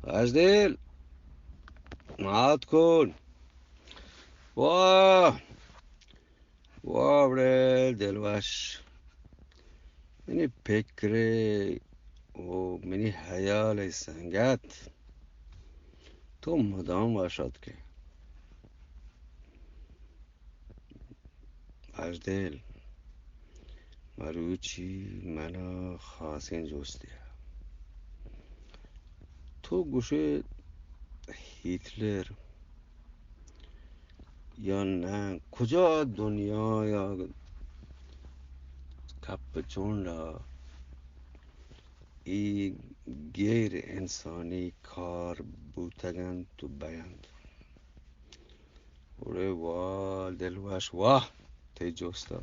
راجدل، مات کن. واہ، واہ بڑے دلوش، منی فکر و منی حیال سنگت، تو مدام وش آتکے. راجدل، مروچی منا خاصیں جستے ء. تو گوشے ہٹلر یا نہ، کجا دنیا یا کپ چونڈا ای غیر انسانی کار بوتگنت و بینت؟ اوڑے واہ دلوش، واہ تئی جستا.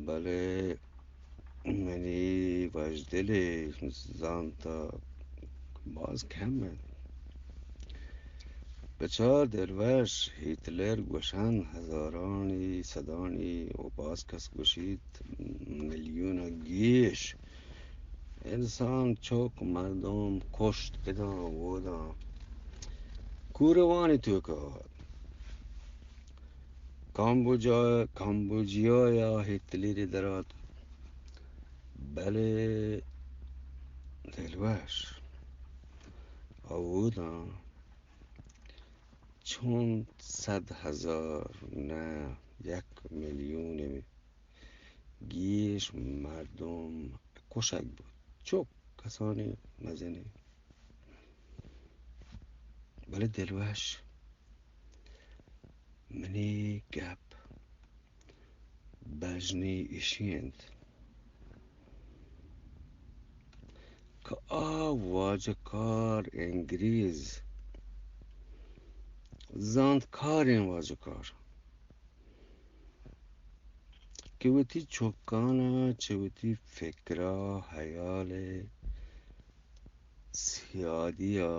بلے منی وژدلے زانتا باز کم انت. بچار دلوش، ہتلر گوشنت ہزارانی، صدانی و باز کس گوشیت ملیون گیش انسان، چک، مردم کشت، اداں اوداں کوروانی توکا. کامبوجا، کامبوجیا یا ہتلری درات. بلے دلوش، اوداں چون صد ہزار نہ، یک ملیون گیش مردم کشگ بوت، چک، کسانی مزنی. بلے دلوش، منی گپ بژنی اشی انت کہ آ واجکار انگریز، زانتکاریں واجکار، کہ وتی چکانا چہ وتی فکرا، حیال، سیادیا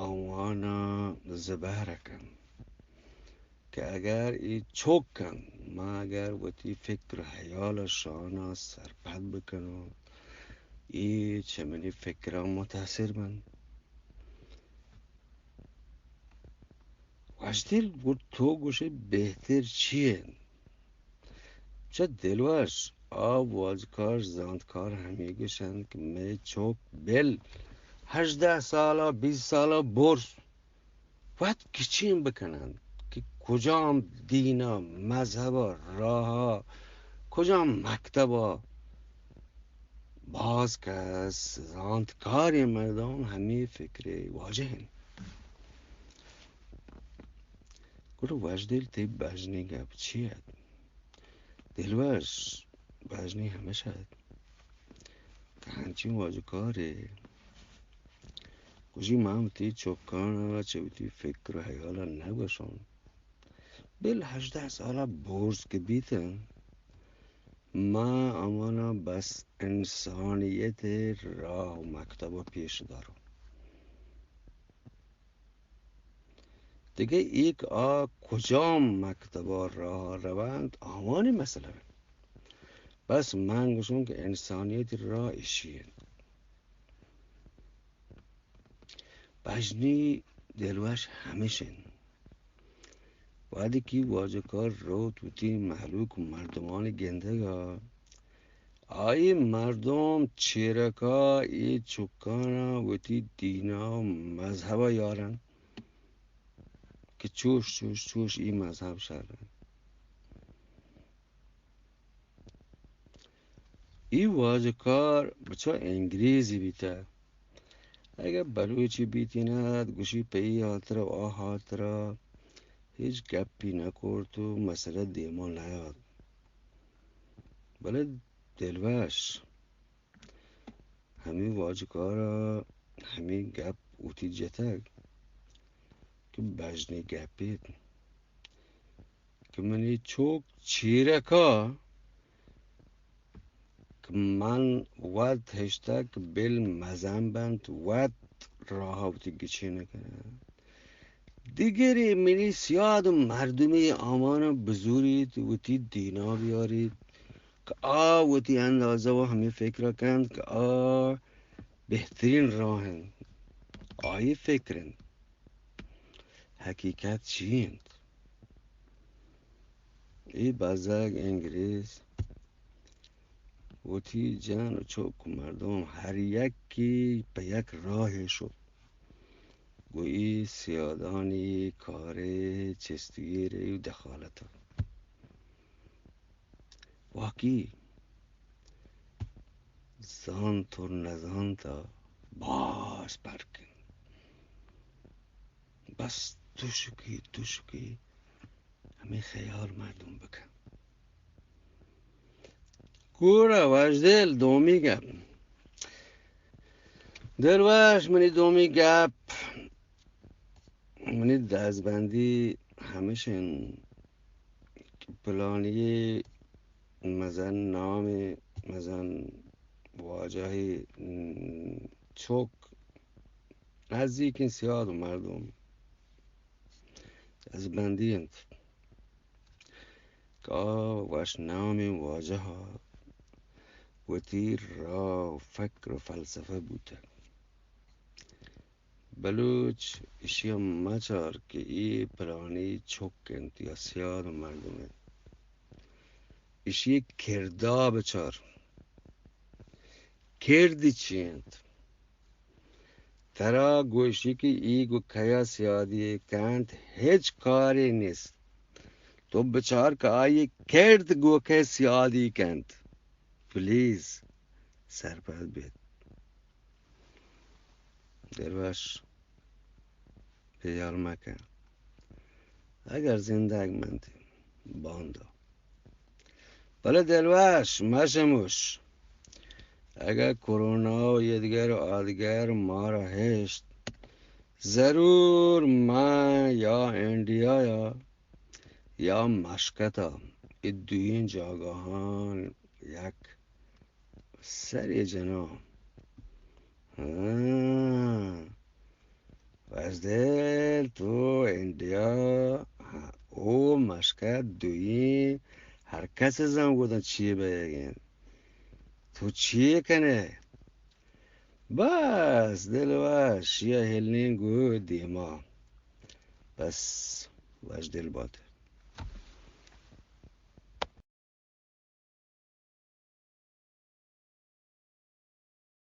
آوانا زبہر کنت کہ اگر اے چک انت، ما اگر وتی فکر حیال شانا سرپد بکنوں، اے چہ منی فکرا متاثر بنت. وژدل، گڑا تو گوشے بہتر چی انت؟ چہ دلوش، آ واجکار، زانتکار ہمے گوشنت کہ مئے چک بل ہژدہ سالا، بیست سالا برز، وت گچین بکننت کہ کجام دینا، مذہبا، راہا، کجام مکتبا. باز کس، زانتکاریں مردم ہمے فکرے واجہ انت. گڑا وژدل، تئی بژنی گپ چی ات؟ دلوش، بژنی ہمیش ات کہ ہنچیں واجکارے گوشی، ما وتی چکانا چہ وتی فکر و حیالا نگوشوں، بل ہژدہ سالا برز کہ بیتن، ما آوانا بس انسانیت راہ و مکتبا پیش داروں. دگہ ایک آ کجام مکتبا راہ رونت، آوانی مسئلہ انت. بس من گوشوں کہ انسانیت راہ اشی انت. بژنی، دلوش، ہمیش انت. وہدے کہ واجکار روت وتی مہلوک مردمانی گندگا، آئی مردم چیرکا اے چکانا وتی دینا و مذہبا یارن کہ چوش، چوش، چوش، اے مذہب شر انت. اے واجکار بچا انگریزی بیتہ. اگہ بلوچی بیتینت، گوشی پہ اے ہاترا و آ ہاترا ہچ گپی نکرت و مسئلہ دیما نیات. بلے دلوش، ہمے واجکارا ہمے گپ وتی جتگ کہ بژنی گپے انت کہ منی چک چیرکا کہ من وت ہشتگ کہ بل مزن بنت، وت راہ وتی گچین کنت. دگرے منی سیاد و مردمی آوانا بزوریت، وتی دینا بیاریت کہ آ وتی اندازہ و ہمے فکرا کنت کہ آ بہترین راہ انت، آئی فکر انت۔ حقیقت چی انت؟ اے بزگ انگریز وتی جن و چک و مردم ہر یکی پہ یک راہے شت، گوں اے سیادانی کارے چست و گیرے و دخالت۔ واقعی زانت و نزانت ءَ باز پرک انت۔ بس تشکی تشکی ہمے خیال مردم بکن۔ گڑا وشدل، دومی گپ۔ دلوش، منی دومی گپ، منی دزبندی ہمیش انت کہ پلانی مزن نامے، مزن واجہے، م، چک، نزیکیں سیاد و مردم دزبندی انت کہ آ وش نامیں واجہ ءَ وتی راہ و فکر و فلسفہ بوتگ۔ بلوچ، ایشی ءَ مچار کہ اے پلانی چک انت یا سیاد مردم انت۔ ایشی ءِ کرد ءَ بچار۔ کرد چی انت؟ ترا گوشی کہ اے گوں کیا سیادی کنت، ہچ کارے نیست۔ تو بچار کہ آئی کرد گوں کئے سیادی کنت۔ پلیز سرپد بیت۔ دلوش، خیال مکن۔ اگر زندگ منتی باندا۔ بلے دلوش، مشموش۔ اگر کرونا و یدگر و آدگر مارا ہشت، ضرور من یا انڈیا یا، یا مشکتا، اے دوئیں جاگہان یک سرے جناں۔ ہاں۔ وشدل، تو انڈیا، ہاں، او مشکت دوئیں ہر کس زان گوداں چی بیگ انت۔ تو چی کنے؟ بس دلوش، یا ہلنیں گو دیما۔ بس وشدل بات۔